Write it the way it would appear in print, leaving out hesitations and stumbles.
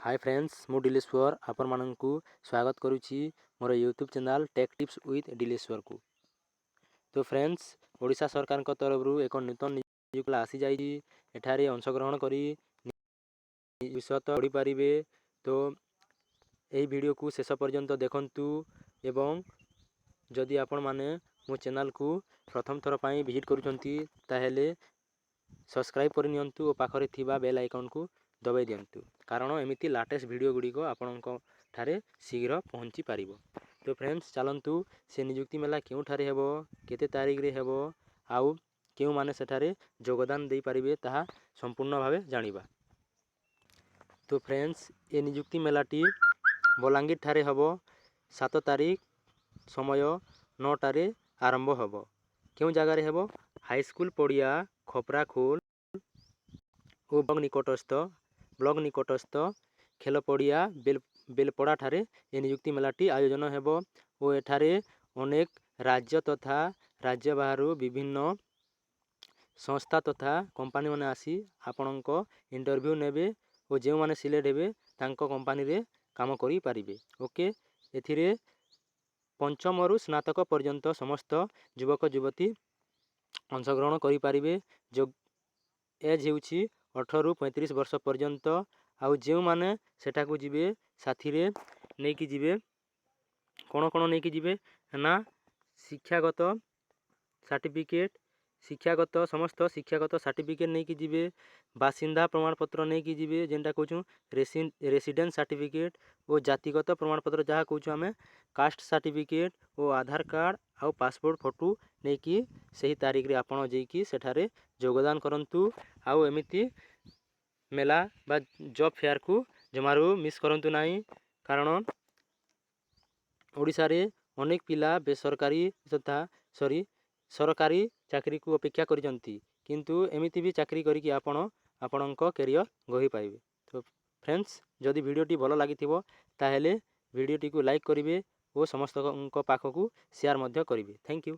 High friends, ମୁଁ ଡିଲେଶ୍ୱର ଆପଣମାନଙ୍କୁ ସ୍ୱାଗତ କରୁଛି ମୋର YouTube channel tech tips with ଡିଲେଶ୍ୱରକୁ। ତ ଫ୍ରେଣ୍ଡସ୍, ଓଡ଼ିଶା ସରକାରଙ୍କ ତରଫରୁ ଏକ ନୂତନ ନିଯୁକ୍ତି ଆସିଯାଇଛି। ଏଠାରେ ଅଂଶଗ୍ରହଣ କରି ଭବିଷ୍ୟତ ଗଢ଼ିପାରିବେ। ତ ଏହି ଭିଡ଼ିଓକୁ ଶେଷ ପର୍ଯ୍ୟନ୍ତ ଦେଖନ୍ତୁ ଏବଂ ଯଦି ଆପଣମାନେ ମୋ ଚ୍ୟାନେଲ୍କୁ ପ୍ରଥମ ଥର ପାଇଁ ଭିଜିଟ୍ କରୁଛନ୍ତି, ତାହେଲେ ସବସ୍କ୍ରାଇବ୍ କରିନିଅନ୍ତୁ ଓ ପାଖରେ ଥିବା ବେଲ୍ ଆଇକନ୍କୁ ଦବାଇ ଦିଅନ୍ତୁ, କାରଣ ଏମିତି ଲାଟେଷ୍ଟ ଭିଡ଼ିଓ ଗୁଡ଼ିକ ଆପଣଙ୍କ ଠାରେ ଶୀଘ୍ର ପହଞ୍ଚି ପାରିବ। ତ ଫ୍ରେଣ୍ଡସ୍, ଚାଲନ୍ତୁ ସେ ନିଯୁକ୍ତି ମେଳା କେଉଁଠାରେ ହେବ, କେତେ ତାରିଖରେ ହେବ ଆଉ କେଉଁମାନେ ସେଠାରେ ଯୋଗଦାନ ଦେଇପାରିବେ, ତାହା ସମ୍ପୂର୍ଣ୍ଣ ଭାବେ ଜାଣିବା। ତ ଫ୍ରେଣ୍ଡସ୍, ଏ ନିଯୁକ୍ତି ମେଳାଟି ବଲାଙ୍ଗୀର ଠାରେ ହେବ। 7 ତାରିଖ, ସମୟ 9ଟାରେ ଆରମ୍ଭ ହେବ। କେଉଁ ଜାଗାରେ ହେବ? ହାଇସ୍କୁଲ ପଡ଼ିଆ, ଖପରାଖୋଲ ଓ ବ୍ଲକ ନିକଟସ୍ଥ ଖେଳ ପଡ଼ିଆ, ବେଲପଡ଼ାଠାରେ ଏ ନିଯୁକ୍ତି ମେଳାଟି ଆୟୋଜନ ହେବ ଓ ଏଠାରେ ଅନେକ ରାଜ୍ୟ ତଥା ରାଜ୍ୟ ବାହାରୁ ବିଭିନ୍ନ ସଂସ୍ଥା ତଥା କମ୍ପାନୀମାନେ ଆସି ଆପଣଙ୍କ ଇଣ୍ଟରଭ୍ୟୁ ନେବେ ଓ ଯେଉଁମାନେ ସିଲେକ୍ଟ ହେବେ, ତାଙ୍କ କମ୍ପାନୀରେ କାମ କରିପାରିବେ। ଓକେ, ଏଥିରେ ପଞ୍ଚମରୁ ସ୍ନାତକ ପର୍ଯ୍ୟନ୍ତ ସମସ୍ତ ଯୁବକ ଯୁବତୀ ଅଂଶଗ୍ରହଣ କରିପାରିବେ। ଏଜ୍ ହେଉଛି 18ରୁ 35 ବର୍ଷ ପର୍ଯ୍ୟନ୍ତ। ଆଉ ଯେଉଁମାନେ ସେଠାକୁ ଯିବେ, ସାଥିରେ ନେଇକି ଯିବେ, କ'ଣ କ'ଣ ନେଇକି ଯିବେ ନା ଶିକ୍ଷାଗତ ସାର୍ଟିଫିକେଟ୍, ସମସ୍ତ ଶିକ୍ଷାଗତ ସାର୍ଟିଫିକେଟ୍ ନେଇକି ଯିବେ। ବାସିନ୍ଦା ପ୍ରମାଣପତ୍ର ନେଇକି ଯିବେ, ଯେନ୍ଟା କହୁଛୁଁ ରେସିଡେନ୍ସ ସାର୍ଟିଫିକେଟ୍ ଓ ଜାତିଗତ ପ୍ରମାଣପତ୍ର, ଯାହା କହୁଛୁ ଆମେ କାଷ୍ଟ ସାର୍ଟିଫିକେଟ୍ ଓ ଆଧାର କାର୍ଡ଼ ଆଉ ପାସପୋର୍ଟ ଫଟୋ ନେଇକି ସେହି ତାରିଖରେ ଆପଣ ଯାଇକି ସେଠାରେ ଯୋଗଦାନ କରନ୍ତୁ। ଆଉ ଏମିତି ମେଳା ବା ଜବ୍ ଫେୟାରକୁ ଜମାରୁ ମିସ୍ କରନ୍ତୁ ନାହିଁ, କାରଣ ଓଡ଼ିଶାରେ ଅନେକ ପିଲା ବେସରକାରୀ ତଥା ସରି ସରକାରୀ ଚାକିରିକୁ ଅପେକ୍ଷା କରିଛନ୍ତି। କିନ୍ତୁ ଏମିତି ବି ଚାକିରି କରିକି ଆପଣ ଆପଣଙ୍କ କ୍ୟାରିୟର ଗଢ଼ିପାରିବେ। ତ ଫ୍ରେଣ୍ଡସ୍, ଯଦି ଭିଡ଼ିଓଟି ଭଲ ଲାଗିଥିବ, ତାହେଲେ ଭିଡ଼ିଓଟିକୁ ଲାଇକ୍ କରିବେ ଓ ସମସ୍ତଙ୍କ ପାଖକୁ ସେୟାର ମଧ୍ୟ କରିବେ। Thank you.